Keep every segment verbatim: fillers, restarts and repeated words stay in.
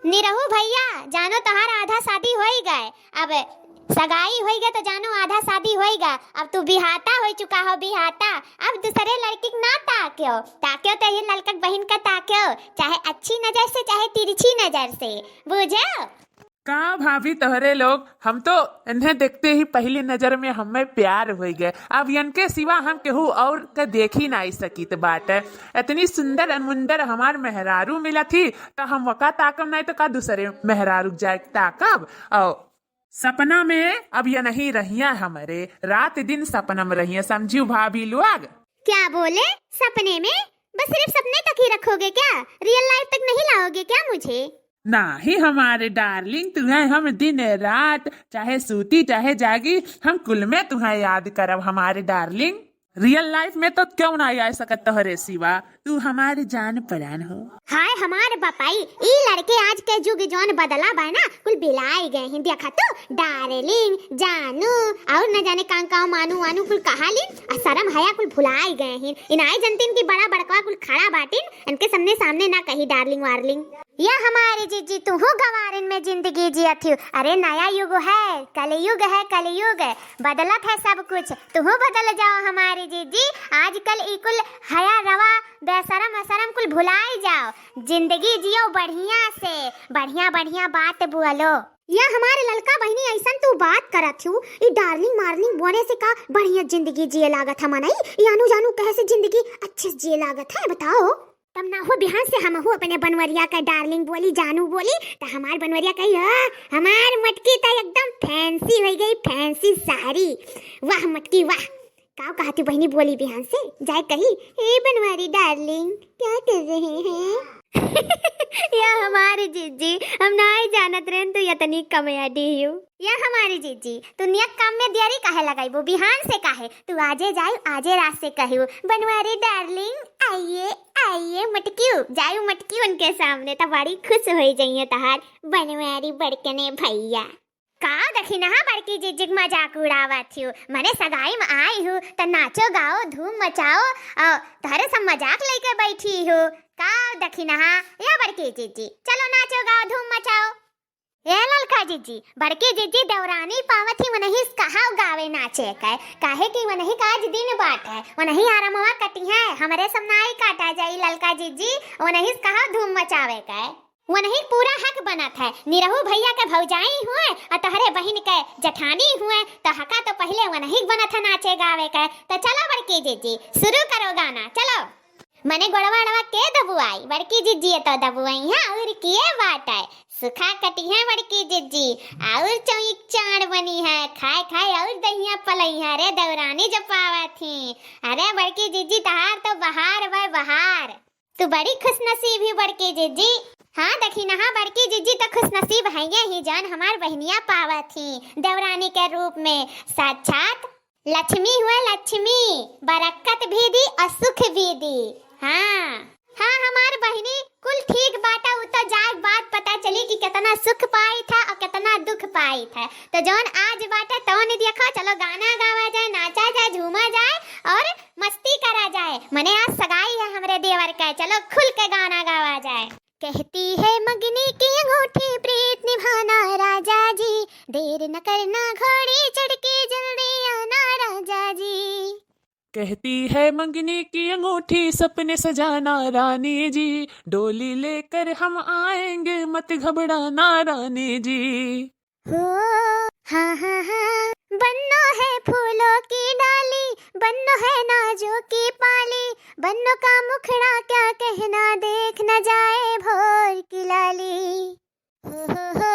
निरहू भइया, जानो तोहार आधा शादी होई गए, अब सगाई होई गए तो जानो आधा शादी होई गए। अब तू बिहाता हो चुका हो, बिहाता। अब दूसरे लड़की के ना ताक्यो, ताक्यो तो ये ललकक बहिन का ताक्यो, चाहे अच्छी नजर से चाहे तिरछी नजर से, बुझो? का भाभी तोहरे लोग, हम तो इन्हें देखते ही पहली नजर में हमें प्यार होई गए। अब इनके सिवा हम केहू और के देखी नाई सकित बाटे। इतनी सुंदर अनमुंदर हमार मेहरारू मिला थी तो हम वका ताकब नाई तो का दूसरे मेहरारू जाए ताकब। और सपना में अब ये नहीं रहिया हमरे, रात दिन सपना में रहिया, समझियो भाभी लोग। क्या बोले? सपने में? बस सिर्फ सपने तक ही रखोगे क्या? रियल लाइफ तक नहीं लाओगे क्या मुझे? नाही हमारे डार्लिंग, तुम्हें हम दिन रात चाहे सूती चाहे जागी हम कुल में तुम्हें याद करब हमारे डार्लिंग। रियल लाइफ में तो क्यों ना आ सकत तोहरे सिवा, तू हमारे जान परान हो। हाय हमार बपाई, ई लड़के आज के जुग जौन बदला बा ना, कुल बिलाई गए हैं। देखा तू डार्लिंग, जानू और न जाने कां कां मानू वानू कुल कहा लीन, आ शरम हया कुल भुलाई गए हैं। इनाए जनतीन की बड़ा बड़कवा कुल खड़ा बाटिन, इनके सामने सामने ना कही डार्लिंग वार्लिंग। या हमारी जीजी, तू हो गवारिन में जिंदगी जियत हो। अरे नया युग है, कलयुग है, कलयुग है, बदलत है सब कुछ। तू हो बदल जाओ हमारी जीजी, आजकल ई कुल हया रवा बेशरम असरम कुल भुलाई जाओ। जिंदगी जियो बढ़िया से, बढ़िया बढ़िया बात बोलो। या हमारे ललका बहिनी, ऐसन तू बात करत हूँ, ई डार्लिंग मार्लिंग बोले से का बढ़िया जिंदगी जिए लागत है मनई? ई आनू जानू कहे से जिंदगी अच्छे से जिए लागत है, बताओ? तब ना हो बिहान से हमहू अपने बनवरिया का डार्लिंग बोली, जानू बोली, त हमार बनवरिया कही, "ओ, हमार मटकी त एकदम फैंसी हो गई, फैंसी साड़ी। वाह मटकी वाह।" का कहती बहिनी बोली बिहान से, जाए कही, "हे बनवारी डार्लिंग, क्या कर रहे हैं?" या हमारी जीजी, हम नाई जानत रहन तू यतनी कमयाडी हियो। या हमारी जीजी, तू नियत काम में देरी काहे लगाइबो? बिहान से काहे? तू आजे जाइउ, आजे रात से कहिउ, "बनवारी डार्लिंग, आइए, आइए मटकियो।" जाइउ मटकियो उनके सामने, त बड़ी खुश होई जइए तहार बनवारी बड़कने भइया। का देखी नहा बड़की जीजी के मजाक उड़ावत हियो, मने सगाई में आई हूँ त नाचो गाओ धूम मचाओ, और तहरे सब मजाक लेके बैठी हूँ। का देखी नहा या बड़की जीजी, चलो नाचो गाओ धूम मचाओ। ए ललका जीजी, बड़की जीजी देवरानी पावत ही वनही से कहा गावे नाचे के, काहे कि वनही का आज दिन बाटे, वनही आरामवा कटी है, हमरे सब नाई काटा जाई ललका जीजी, वनही से कहा धूम मचावे के। वनही पूरा हक बनत है, निरहू भइया के भौजाई हुए और तोहरे बहिन के जठानी हुए, तो हका तो पहिले वनही के बनत है नाचे गावे के। तो चलो बड़की जीजी, शुरू करो गाना, चलो। मने गोड़वा अड़वा के दबुआई, बड़की जिज्जिए तो दबुआई है, और किए बाटे। सुखा कटी है बड़की जिज्जी, और चौक चांद बनी है, खाए खाए और दहिया पलई है। अरे देवरानी जो पावत ही, अरे बड़की जिज्जी तहार तो बहार बा बहार। तू बड़ी खुशनसीब ही बड़की जिज्जी। हाँ देखी नहा बड़की जिज्जी तो खुशनसीब है ये ही जौन हमार बहनिया पावत ही देवरानी के रूप में। साक्षात लक्ष्मी हुए लक्ष्मी, बरक्कत भी दी और सुख भी दी। हाँ, हाँ, हमार बहिनी कुल ठीक बाटा, उ तो जाए बाद पता चली कि कितना सुख पाई था और कितना दुख पाई था। तो जौन आज बाटा तौन देखो, चलो गाना गावा जाए, नाचा जाए, झूमा जाए और मस्ती करा जाए। मने आज सगाई है हमरे देवर का, चलो खुल के गाना गावा जाए। कहती है मगनी की अंगूठी प्रीत निभाना राजा जी, देर न करना घोड़ी चढ़ के जल्दी आना राजा जी। कहती है मंगनी की अंगूठी सपने सजाना रानी जी, डोली लेकर हम आएंगे मत घबराना रानी जी। हो, हाँ, हाँ, हाँ। बन्नो है फूलों की डाली, बन्नो है नाजों की पाली, बन्नो का मुखड़ा क्या कहना, देख न जाए भोर की लाली। हो, हो, हो,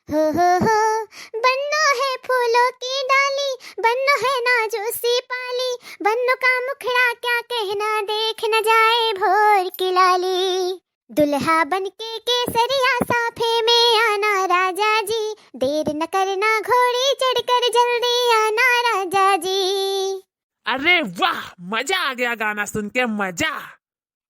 हो, हो, हो। बन्नो है फूलों की डाली, बन्नो है नाजों सी पाली, बन्नो का मुखड़ा क्या कहना, देख न जाए भोर की लाली। दुल्हा बनके केसरिया साफे में आना राजा जी, देर न करना घोड़ी चढ़कर जल्दी आना राजा जी। अरे वाह, मजा आ गया गाना सुन के, मजा।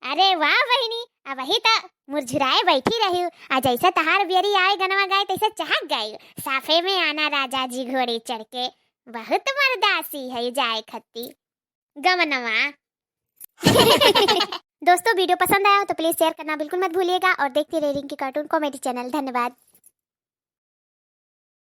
अरे वाह बहिनी, अबही त मुरझुराए बैठी रही, आ जैसे तहार बियरी आए गनवा गाए तैसे चहक गई। साफे में आना राजा जी घोड़ी चढ़ के, बहुत मर्दासी है जाए खत्ती गमनवा। दोस्तों, वीडियो पसंद आया हो तो प्लीज शेयर करना बिल्कुल मत भूलिएगा और देखते रहिए रिंकी कार्टून कॉमेडी चैनल। धन्यवाद।